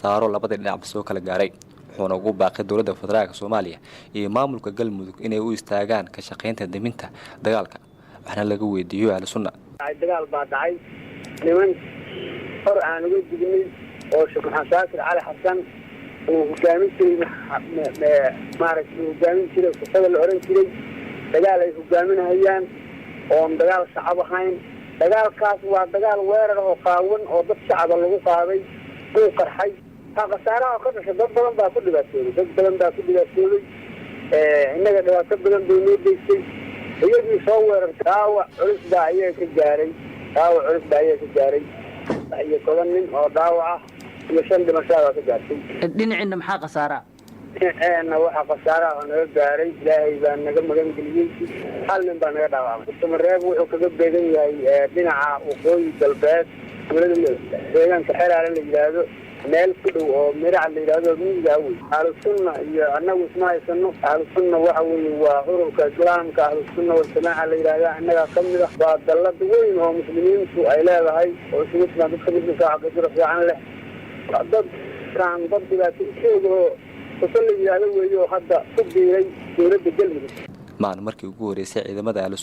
Khasaaro labada dhinacba soo kala gaaray, wuxuuna ugu baaqay dowladda federaalka Soomaaliya iyo maamulka Galmudug inay u istaagaan ka shaqaynta deminta dagaalka. Waxna laga weydiiyo Ahlu Sunna. Dagaal baa dhacay. Niman hor aan uga dignay oo Sheekh Maxamed Shaakir Cali Xasan uu hogaamin jiray, maaragtay, uu hogaamin jiray, kufada la oran jiray, dagaal ay hogaaminahayaan oon dagaal shacab ahayn. Dagaalkaas waa dagaal weerar oo qaawan oo dad shacaba lagu qaaday, uu qarxay. Khasaaraha oo ka dhashay, dad badan baa ku dhibaatooday, dad badan baa ku dhibaatoobay. Innaga dhibaato badan bay noo geystay iyagii soo weerartay. Dhaawac culus baa iyaga ka gaaray, dhaawac culus baa iyaga ka gaaray, 13 nin oo dhaawac ah iyo 5 dhimashaa baa ka gaartay. Dhinaciina maxaa khasaaraa? Dhinaceenna waxaa khasaaraha oo naga gaaray, Ilaahay baa naga magan geliyey, hal nin baa naga dhaawacmay. Samareeb wuxuu kaga beegan yahay dhinaca waqooyi galbeed, dowlada deegaanka Xeraale la yidhaahdo, meel ku dhow oo Miraca la yidhahdo, miyigaa wey. Ahlusunna iyo annagu isma haysano. Ahlusunna waxa weeye waa ururka Islaamka, Ahlusunna Waljamaaca la yidhahda, annagaa ka mid ah. Waa dallad weyn oo muslimiintu ay leedahay oo isugu timaan dadka muslimka, caqiidada fiican leh. Dad kaan dad dhibaato usheega oo kusa la yidhaahdo weeye oo hadda ku biiray dowladda Galmudug. Maan markii ugu horeysay ciidamada Ahlu